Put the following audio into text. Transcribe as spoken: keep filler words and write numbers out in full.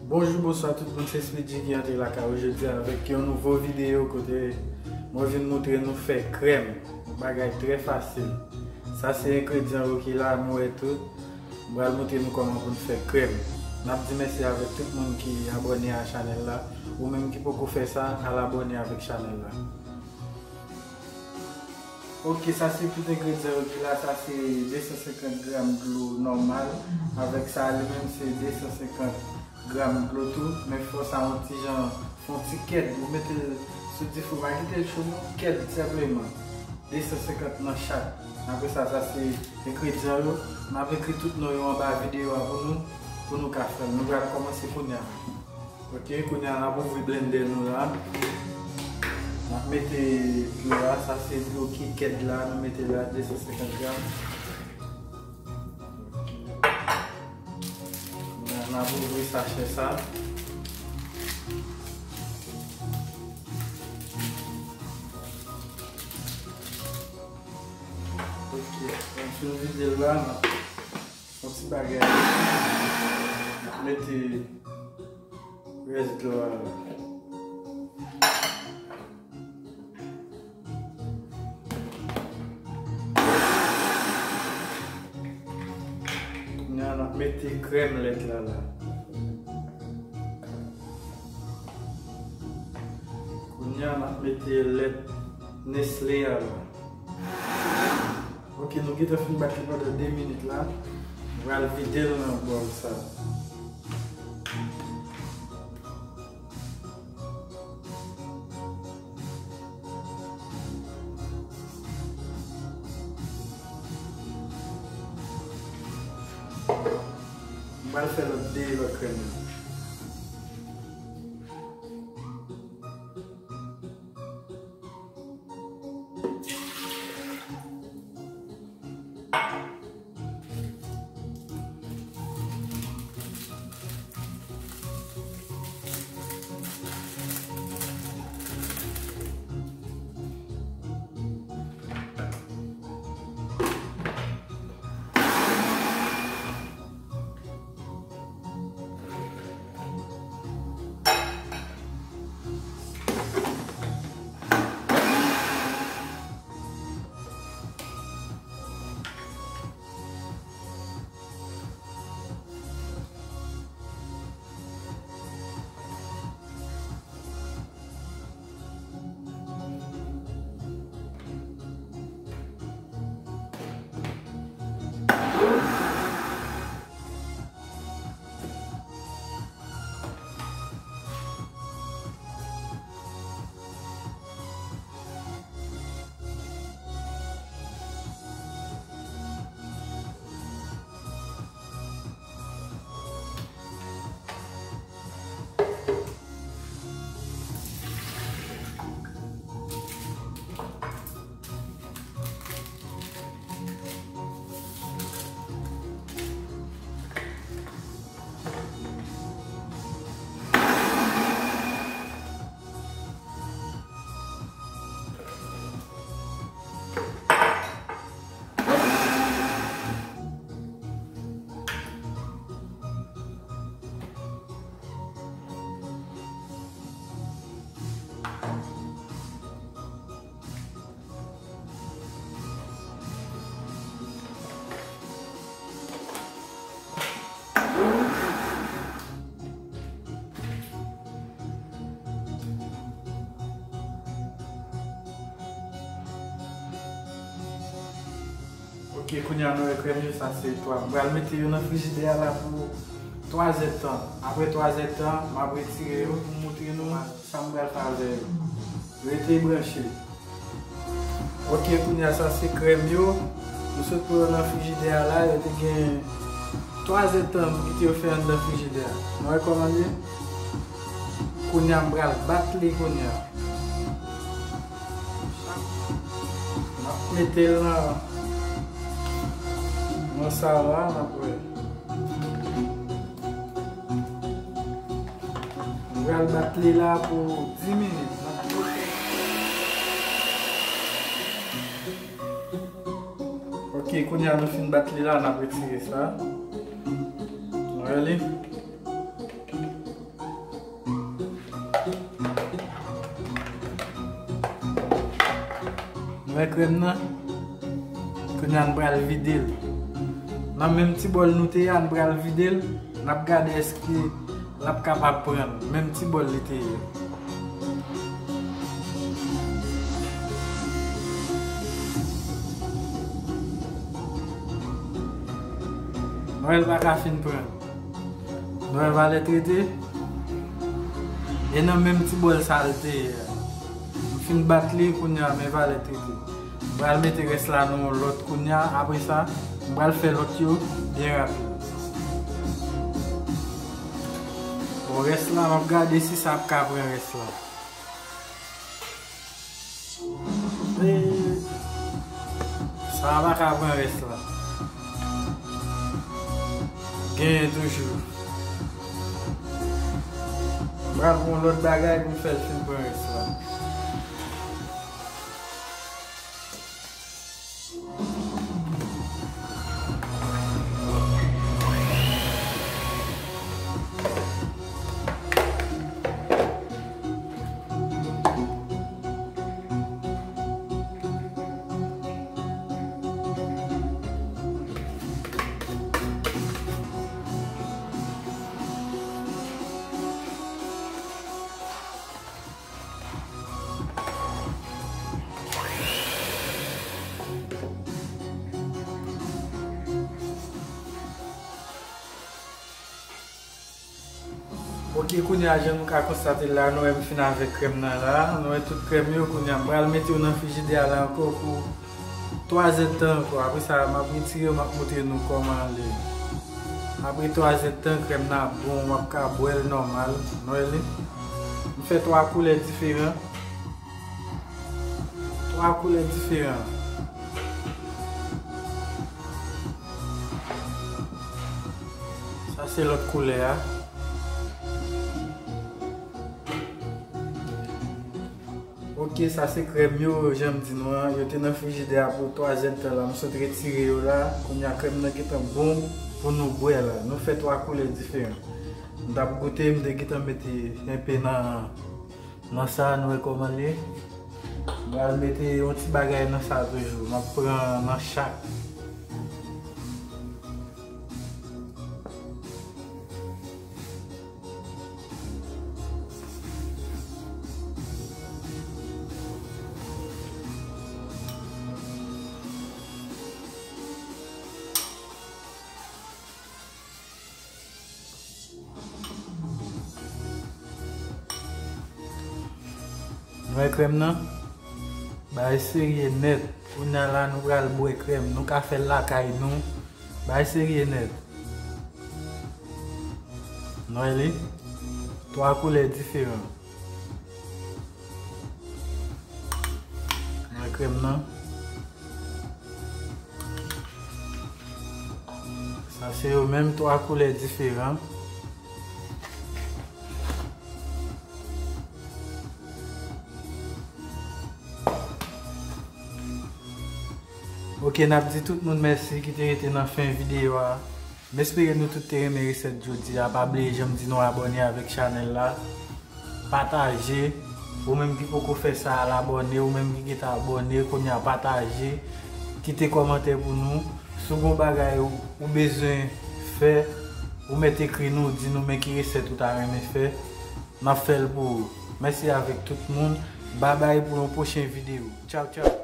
Bonjou, bonswa tout moun, se Speedy ki antre lakay ou jodi a avèk yon nouvo videyo kote mwen vin moutre nou fè krèm, yon bagay trè fasil. Sa se engredyan yo ki la, nou wè tout. Mwen pral moutre nou kòman pou n fè krèm. N ap di mèsi avèk tout moun ki abòne a chanèl la. Ou menm ki poko fè sa, al abòne avèk chanèl la. Ok, sa se tout engredyan yo ki la. Sa se de san senkant gram dlo nòmal. Avèk sa li menm se de san senkant gram dlo tou. Men fò sa yon ti jan, fè yon ti kèd. Ou mete l sou dife, ou pa kite l cho non. Kèd senpleman. De san senkant nan chak. Apre sa, sa se engredyan yo. M ap ekri tout non yo anba videyo a pou nou, pou nou ka fè l. Nou pral kòmanse kounye a. Ok, kounye a n ap ouvri blendè nou la. N ap mete dlo a, sa se dlo ki kèd la, nou mete la de san senkant gram. Kounye a n ap ouvri sachè sa. Ok, lè n fin vide l la, n ap fè yon ti bagay. N ap mete rès dlo a la. Kounye a n ap mete krèm lèt la la. Kounye a n ap mete lèt Nestlé a la. Ok, nou gentan fin bat li pandan de minit la. Nou pral vide l nan bòl sa. M pral fè lòt de lòt krèm yo. Ok, kounye a nou wè krèm yo, sa se twa. M pral mete yo nan frijidè a la pou twa zèdtan. Apre twa zèdtan, m ap retire yo pou m moutre nou sa m pral fè avè yo. Rete branche. Ok, kounye a sa se krèm yo. Nou sot pran yo nan frijidè a la, yo te gen twa zèdtan pou kite yo fè anndan frijidè a. Nou wè kòman l ye? Kounye a m pral bat li kounye a. M ap mete l nan, nan sa la, n ap wè. M pral bat li la pou dis minit. Ok, kounye a nou fin bat li la, n ap retire sa. Nou wè li? Krèm nan, kounye a n pral vide l. Nan menm ti bòl nou te ye a, n pral vide l. N ap gade èske l ap kapab pran menm ti bòl li te ye. Nwèl pa ka fin pran. Nwèl valè trete. E nan menm ti bòl sa l te ye a. M fin bat li, kounye a men valè trete. M pral mete rès la nan yon lòt kounye a. Apre sa, m pral fè lòt yo byen rapid. Bon, rès la, m ap gade si sa ap ka pran rès la. E, sa a pa ka pran rès la. Genyen toujou. M pral pran yon lòt bagay pou m fè l fin pran rès la. Ok, kounye a, jan nou ka konstate la, nou wè m fin avèk krèm nan la. Nou wè tout krèm yo, kounye a, m pral mete yo nan frijidè a la ankò pou twa zèdtan ankò. Apre sa, m ap retire yo, m ap montre nou kòman l ye. Apre twa zèdtan, krèm nan ap bon, w ap ka bwè l nòmal. Nou wè li? M fè twa koulè diferan. Twa koulè diferan. Sa se lòt koulè a. Ok, sa se krèm yo, jan m di nou an. Yo te nan frijidè a pou twa zèdtan la. M sot retire yo la. Kounye a krèm nan gentan bon pou nou bwè la. Nou fè twa koulè diferan. M t ap goute, m te gentan mete enpe nan, nan sa, nou wè kòman l ye. M pral mete yon ti bagay nan sa toujou. M ap pran nan chak. Nou wè krèm nan? Bagay serye nèt. Kounye a la, nou pral bwè krèm. Nou ka fè l lakay nou. Bagay serye nèt. Nou wè li? Twa koulè diferan. Nou wè krèm nan? Sa se yo menm twa koulè diferan. Ok, n ap di tout moun mèsi ki te rete nan fen videyo a. M espere nou tout te renmen resèt jodi a. Pa bliye, jan m di nou, abòne avèk chanèl la. Pataje. Ou menm ki poko fè sa, al abòne. Ou menm ki gentan abòne, kounye a pataje. Kite kòmantè pou nou. Si w gen yon bagay ou, ou bezwen fè, ou mèt ekri nou, di nou men ki resèt ou ta renmen fè. N ap fè l pou ou. Mèsi avèk tout moun. Babay pou yon pwochen videyo. Tchaw, tchaw.